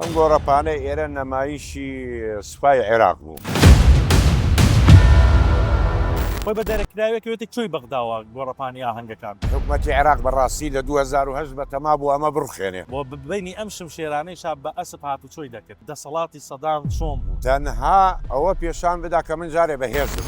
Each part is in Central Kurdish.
ئەم گۆڕەپانە ئێرە نەمایشی سوپای عێراق بوو. خۆی بە دەرەکراوێک کەوێتە کوێی بەغداوە گۆڕەپانی ئاهەنگەکان؟ حکومەتی عێراق بە ڕاستی لە 2008 بەتەما بوو ئەمە بڕوخێنێ. بۆ بینی ئەم شمشێرانەی شا بە ئەسپ هاتوچۆی دەکرد، دەسەڵاتی سەدام چۆن بوو؟ تەنها ئەوە پێشان بدا کە من جارێ بەهێزم.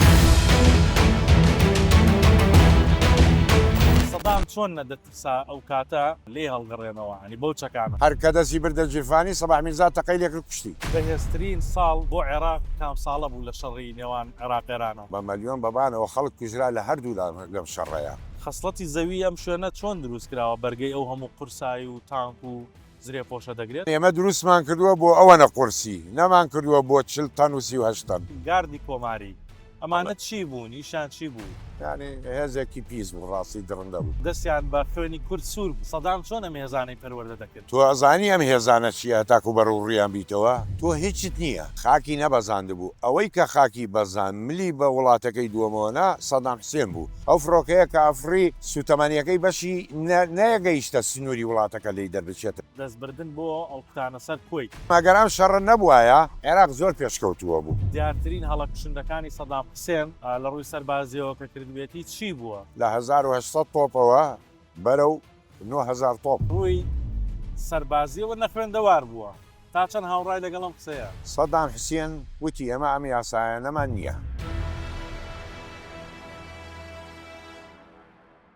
سەدام چۆن نەدەترسا ئەو کاتە لێی هەڵگەڕێنەوە یانی بەو چەکانە؟ هەر کە دەستی بردە گیرفانی، سەباح میرزا تەقەی لێکرد کوشتی. بەهێزترین ساڵ بۆ عێراق کام ساڵە بوو لە شەڕی نێوان عێراق ئێرانە؟ بە مەلیۆن بەبانەوە خەڵک کوژرا لە هەردوولا لەم شەڕەیا. خەسڵەتی زەوی ئەم شوێنە چۆن دروست کراوە بەرگەی ئەو هەموو قورسایی و تانک و زرێپۆشە دەگرێت؟ ئێمە دروستمان کردووە بۆ ئەوەنە قورسی، نەمان کردووە بۆ 40 تەن و 38 تەن. گاردی کۆماری، ئەمانە چی بوون؟ ئیشیان چی بوو؟ یانی هێزێکی پیس بوو، ڕاستی دڕندە بوو. دەستیان بە خوێنی کورد سوور بوو. سەدام چۆن ئەم هێزانەی پەروەردە دەکرد؟ تۆ ئەزانی ئەم هێزانە چییە هەتاکو بەرەوڕوویان بیتەوە؟ تۆ هیچت نییە. خاکی نەبەزاندبوو. ئەوەی کە خاکی بەزاند، ملی بە وڵاتەکەی دووەمەوە نا، سەدام حسێن بوو. ئەو فڕۆکەیە کە ئەفڕی، سووتەمەنییەکەی بەشی نەگەیشتە سنووری وڵاتەکە لێی دەربچێت. دەستبردن بۆ ئەڵقوتانە سەر کوەیت. ئەگەر ئەم شەڕە نەبوایە، عێراق زۆر پێشکەوتووە بوو. دیارترین هەڵە کوشندەکانی سەدام حسێن لە ڕووی سەربازییەوە کە کردبێتی چی بووە؟ لە 1800 تۆپەوە بەرەو 9000 تۆپ. ڕووی سەربازییەوە نەخوێندەوار بووە. تا چەند هاوڕای لەگەڵ ئەم قسەیە؟ سەدام حسێن وتی ئێمە ئەم یاسایانەمان نییە.